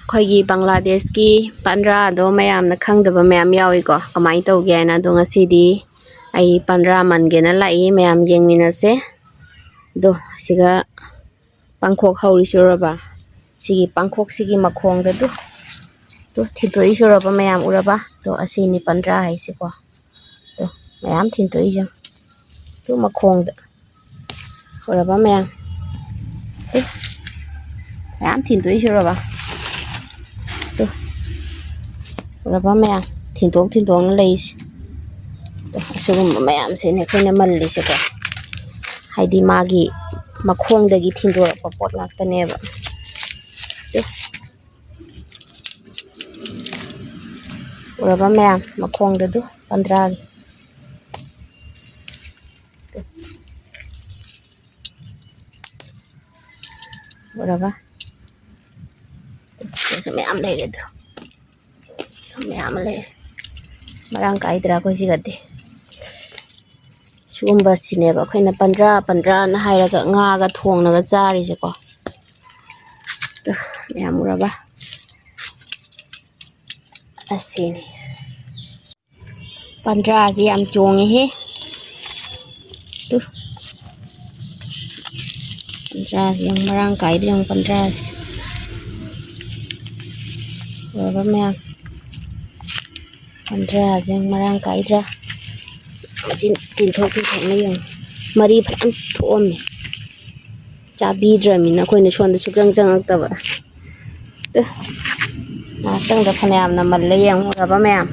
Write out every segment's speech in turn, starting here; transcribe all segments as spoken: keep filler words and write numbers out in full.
ꯑꯩꯈꯣꯏꯒꯤ ꯕꯪꯒ꯭ꯂꯥꯗꯦꯁꯀꯤ ꯄꯥꯟꯗ꯭ꯔꯥꯗꯣ ꯃꯌꯥꯝꯅ ꯈꯪꯗꯕ ꯃꯌꯥꯝ ꯌꯥꯎꯏꯀꯣ, ꯀꯃꯥꯏꯅ ꯇꯧꯒꯦ ꯍꯥꯏꯅ꯫ ꯑꯗꯣ ꯉꯁꯤꯗꯤ ꯑꯩ ꯄꯥꯟꯗ꯭ꯔꯥ ꯃꯟꯒꯦꯅ ꯂꯥꯛꯏ, ꯃꯌꯥꯝ ꯌꯦꯡꯃꯤꯟꯅꯁꯦ꯫ ꯑꯗꯣ ꯁꯤꯒ ꯄꯥꯡꯈꯣꯛ ꯍꯧꯔꯤꯁꯤ ꯎꯔꯕ? ꯁꯤꯒꯤ ꯄꯥꯡꯈꯣꯛꯁꯤꯒꯤ ꯃꯈꯣꯡꯗ ꯇꯨ, ꯇꯨ ꯊꯤꯟꯗꯣꯛꯏꯁꯤ ꯎꯔꯕ ꯃꯌꯥꯝ? ꯎꯔꯕ? ꯇꯣ, ꯑꯁꯤꯅꯤ ꯄꯥꯟꯗ꯭ꯔꯥ ꯍꯥꯏꯁꯤꯀꯣ꯫ ꯇꯣ, ꯃꯌꯥꯝ ꯊꯤꯟꯗꯣꯛꯏꯁꯦ꯫ ꯇꯨ ꯃꯈꯣꯡꯗ꯫ ꯎꯔꯕ ꯃꯌꯥꯝ? ꯇꯨ, ꯃꯌꯥꯝ ꯊꯤꯟꯗꯣꯛꯏꯁꯤ ꯎꯔꯕ? ꯇꯨ, ꯎꯔꯕ ꯃꯌꯥꯝ? ꯊꯤꯟꯗꯣꯛ ꯊꯤꯟꯗꯣꯛꯅ ꯂꯩꯁꯦ꯫ ꯇꯨ, ꯑꯁꯤꯒꯨꯝꯕ ꯃꯌꯥꯝꯁꯤꯅꯦ ꯑꯩꯈꯣꯏꯅ ꯃꯜꯂꯤꯁꯦꯀꯣ꯫ ꯍꯥꯏꯗꯤ ꯃꯥꯒꯤ ꯃꯈꯣꯡꯗꯒꯤ ꯊꯤꯟꯗꯣꯔꯛꯄ ꯄꯣꯠ ꯉꯥꯛꯇꯅꯦꯕ꯫ ꯇꯨ꯫ ꯎꯔꯕ ꯃꯌꯥꯝ? ꯃꯈꯣꯡꯗꯗꯨ ꯄꯥꯟꯗ꯭ꯔꯥꯒꯤ꯫ ꯎꯔꯕ? ꯁꯤꯗꯁꯨ ꯃꯌꯥꯝ ꯂꯩꯔꯦ ꯑꯗꯣ꯫ ꯃꯌꯥꯝ ꯑꯃ ꯂꯩꯔꯦ꯫ ꯃꯔꯥꯡ ꯀꯥꯏꯗ꯭ꯔꯥ ꯑꯩꯈꯣꯏ ꯁꯤꯒꯗꯤ? ꯁꯤꯒꯨꯝꯕꯁꯤꯅꯦꯕ ꯑꯩꯈꯣꯏꯅ ꯄꯟꯗ꯭ꯔꯥ ꯄꯟꯗ꯭ꯔꯥꯅ ꯍꯥꯏꯔꯒ ꯉꯥꯒ ꯊꯣꯡꯅꯒ ꯆꯥꯔꯤꯁꯦꯀꯣ꯫ ꯇꯨ, ꯃꯌꯥꯝ ꯎꯔꯕ? ꯑꯁꯤꯅꯤ꯫ ꯄꯟꯗ꯭ꯔꯥꯁꯤ ꯌꯥꯝ ꯆꯣꯡꯉꯦꯍꯦ꯫ ꯇꯨ꯫ ꯄꯟꯗ꯭ꯔꯥꯁꯤ ꯌꯥꯝ ꯃꯔꯥꯡ ꯀꯥꯏꯗ꯭ꯔꯥ ꯌꯦꯡꯉꯨ, ꯄꯟꯗ꯭ꯔꯥꯁꯤ꯫ ꯎꯔꯕ ꯃꯌꯥꯝ? ꯄꯟꯗ꯭ꯔꯥꯁꯦ ꯌꯥꯝ ꯃꯔꯥꯡ ꯀꯥꯏꯗ꯭ꯔꯥ? ꯃꯆꯤꯟ ꯇꯤꯟꯊꯣꯛ ꯇꯤꯟꯊꯣꯛꯅ ꯌꯦꯡꯉꯨ꯫ ꯃꯔꯤ ꯐꯖꯅ ꯊꯣꯛꯑꯝꯃꯦ꯫ ꯆꯥꯕꯤꯗ꯭ꯔꯃꯤꯅ ꯑꯩꯈꯣꯏꯅ ꯁꯣꯝꯗ ꯁꯨꯛꯆꯪ ꯆꯪꯉꯛꯇꯕ꯫ ꯇꯨ, ꯉꯥꯏꯍꯥꯛꯇꯪꯗ ꯐꯅꯌꯥꯝꯅ ꯃꯜꯂꯦ ꯌꯦꯡꯉꯨꯔꯕ ꯃꯌꯥꯝ꯫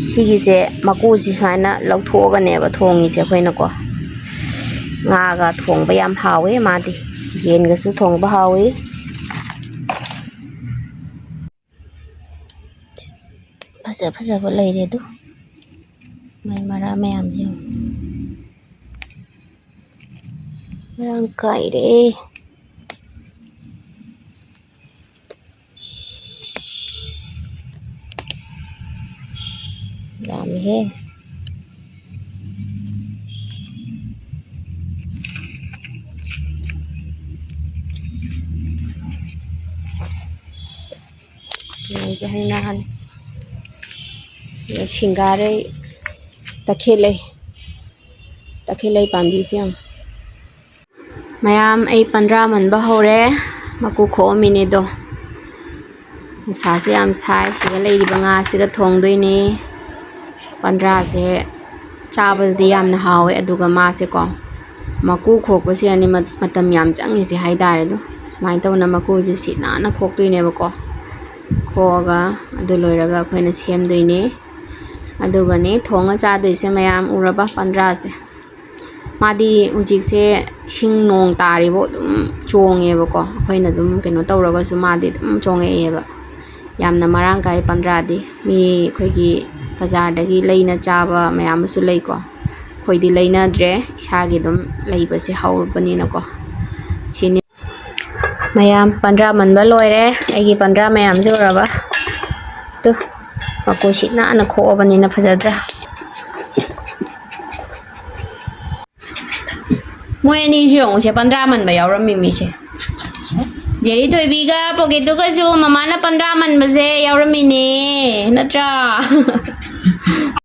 ꯁꯤꯒꯤꯁꯦ ꯃꯀꯨꯁꯤ ꯁꯨꯃꯥꯏꯅ ꯂꯧꯊꯣꯛꯑꯒꯅꯦꯕ ꯊꯣꯡꯉꯤꯁꯦ ꯑꯩꯈꯣꯏꯅꯀꯣ꯫ ꯉꯥꯒ ꯊꯣꯡꯕ ꯌꯥꯝ ꯍꯥꯎꯋꯦ ꯃꯥꯗꯤ꯫ ꯌꯦꯟꯒꯁꯨ ꯊꯣꯡꯕ ꯍꯥꯎꯋꯤ꯫ ꯐꯖ ꯐꯖꯕ ꯂꯩꯔꯦ ꯑꯗꯨ꯫ ꯃꯥꯏ ꯃꯔꯥ ꯃꯌꯥꯝꯁꯦ ꯌꯦꯡꯉꯨ꯫ ꯃꯔꯥꯡ ꯀꯥꯏꯔꯦ꯫ ꯌꯥꯝꯃꯤꯍꯦ꯫ ꯂꯩꯒꯤ ꯍꯩꯅꯥꯅꯤ꯫ ꯑꯗꯩ ꯁꯤꯡꯒꯥꯔꯩ, ꯇꯈꯦꯜꯂꯩ, ꯇꯈꯦꯜꯂꯩ ꯄꯥꯝꯕꯤꯁꯦ ꯌꯥꯝ꯫ ꯃꯌꯥꯝ, ꯑꯩ ꯄꯟꯗ꯭ꯔꯥ ꯃꯟꯕ ꯍꯧꯔꯦ꯫ ꯃꯀꯨ ꯈꯣꯛꯑꯝꯃꯤꯅꯦ ꯑꯗꯣ꯫ ꯅꯨꯡꯁꯥꯁꯦ ꯌꯥꯝ ꯁꯥꯏ꯫ ꯁꯤꯗ ꯂꯩꯔꯤꯕ ꯉꯥꯁꯤꯒ ꯊꯣꯡꯗꯣꯏꯅꯦ꯫ ꯄꯟꯗ꯭ꯔꯥꯁꯦ ꯆꯥꯕꯗꯗꯤ ꯌꯥꯝꯅ ꯍꯥꯎꯋꯦ, ꯑꯗꯨꯒ ꯃꯥꯁꯦꯀꯣ, ꯃꯀꯨ ꯈꯣꯛꯄꯁꯦ ꯑꯅꯤ ꯃꯠ-, ꯃꯇꯝ ꯌꯥꯝ ꯆꯪꯉꯤꯁꯦ ꯍꯥꯏꯇꯥꯔꯦ꯫ ꯑꯗꯣ ꯁꯨꯃꯥꯏꯅ ꯇꯧꯅ ꯃꯀꯨꯁꯦ ꯁꯤꯠ ꯅꯥꯟꯅ ꯈꯣꯛꯇꯣꯏꯅꯦꯕꯀꯣ꯫ ꯈꯣꯛꯑꯒ ꯑꯗꯨ ꯂꯣꯏꯔꯒ ꯑꯩꯈꯣꯏꯅ ꯁꯦꯝꯗꯣꯏꯅꯦ꯫ ꯑꯗꯨꯒꯅꯦ ꯊꯣꯡꯉ ꯆꯥꯗꯣꯏꯁꯦ ꯃꯌꯥꯝ, ꯎꯔꯕ ꯄꯟꯗ꯭ꯔꯥꯁꯦ꯫ ꯃꯥꯗꯤ ꯍꯧꯖꯤꯛꯁꯦ ꯏꯁꯤꯡ ꯅꯣꯡ ꯇꯥꯔꯤꯕꯣ ꯑꯗꯨꯝ ꯆꯣꯡꯉꯦꯕꯀꯣ꯫ ꯑꯩꯈꯣꯏꯅ ꯑꯗꯨꯝ ꯀꯩꯅꯣ ꯇꯧꯔꯒꯁꯨ ꯃꯥꯗꯤ ꯑꯗꯨꯝ ꯆꯣꯡꯉꯛꯑꯦꯕ꯫ ꯌꯥꯝꯅ ꯃꯔꯥꯡ ꯀꯥꯏ ꯄꯟꯗ꯭ꯔꯥꯗꯤ꯫ ꯃꯤ ꯑꯩꯈꯣꯏꯒꯤ ꯕꯖꯥꯔꯗꯒꯤ ꯂꯩꯅ ꯆꯥꯕ ꯃꯌꯥꯝ ꯑꯃꯁꯨ ꯂꯩꯀꯣ꯫ ꯑꯩꯈꯣꯏꯗꯤ ꯂꯩꯅꯗ꯭ꯔꯦ, ꯏꯁꯥꯒꯤ ꯑꯗꯨꯝ ꯂꯩꯕꯁꯦ ꯍꯧꯔꯕꯅꯤꯅꯀꯣ꯫ ꯁꯤꯅꯤ꯫ ꯃꯌꯥꯝ, ꯄꯟꯗ꯭ꯔꯥ ꯃꯟꯕ ꯂꯣꯏꯔꯦ꯫ ꯑꯩꯒꯤ ꯄꯟꯗ꯭ꯔꯥ ꯃꯌꯥꯝꯁꯦ ꯎꯔꯕ? ꯇꯨ, ꯃꯀꯨ ꯁꯤꯠ ꯅꯥꯟꯅ ꯈꯣꯛꯑꯕꯅꯤꯅ ꯐꯖꯗ꯭ꯔꯥ? ꯃꯣꯏ ꯑꯅꯤꯁꯨ ꯌꯦꯡꯉꯨꯁꯦ, ꯄꯟꯗ꯭ꯔꯥ ꯃꯟꯕ ꯌꯥꯎꯔꯝꯃꯤ ꯃꯤꯁꯦ꯫ ꯖꯦꯔꯤ ꯊꯣꯏꯕꯤꯒ ꯄꯣꯀꯦꯠꯇꯨꯒꯁꯨ ꯃꯃꯥꯅ ꯄꯟꯗ꯭ꯔꯥ ꯃꯟꯕꯁꯦ ꯌꯥꯎꯔꯝꯃꯤꯅꯦ, ꯅꯠꯇ꯭ꯔꯥ?